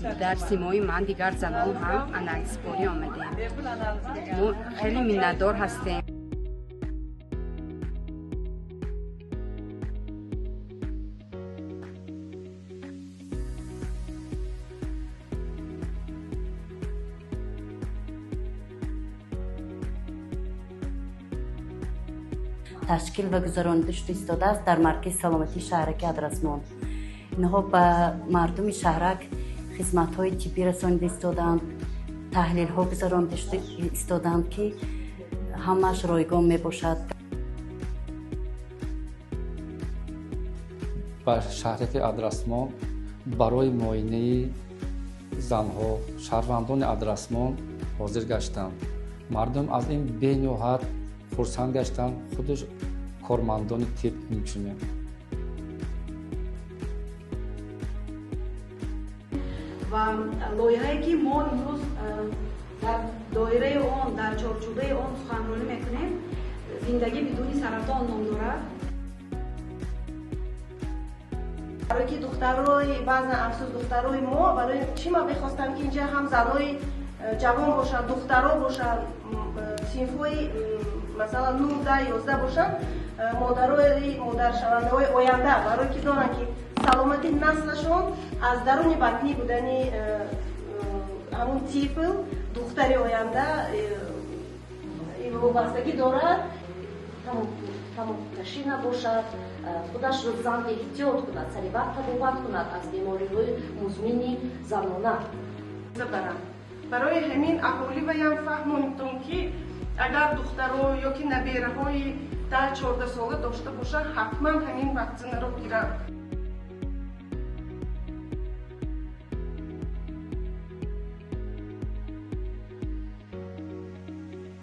Дар симои ман дигар занон ҳам анализпорӣ омадем. Мо хеле миннатдор ҳастем. Ташкил ва гузаронида шуда истодааст дар маркази саломатии шаҳраки Адрасмон. Инҳо ба мардуми шаҳрак хизматҳои тиббӣ расонида истодаанд, таҳлилҳо гузаронида шуда истодаанд, ки ҳамааш ройгон мебошад. Ба шаҳраки Адрасмон барои муоинаи занҳо шаҳрвандони Адрасмон ҳозир гаштанд. Мардум аз ин бениҳоят хурсанд гаштанд, худаш кормандони тиб инчунин. Ва лоиҳае ки мо имрӯз дар доираи он, дар чорчӯбаи он суханронӣ мекунем, зиндагӣ бидуни саратон ном дорад. Барои ки духтарои, баъзан афсӯс, духтарои мо, барои чӣ ман мехостам, ки инҷа ҳам занои ҷавон бошанд, духтаро бошанд, синфҳои масалан 9, 10, 11 бошанд, модарои, модаршавандаҳои оянда, барои ки донанд, ки саломати наслашон аз даруни батнӣ будани ҳамун тифл, духтари оянда вобастагӣ дорад. Тамокукашӣ набошад, худашро зан эҳтиёт кунад, сари вақт табобат кунад аз бемориҳои музмини занона. Барои ҳамин аҳолӣ ваям фаҳмонидем, ки агар духтаро ё ки набераҳои 10-14 сола дошта бошанд, ҳатман ҳамин ваксинаро гиранд.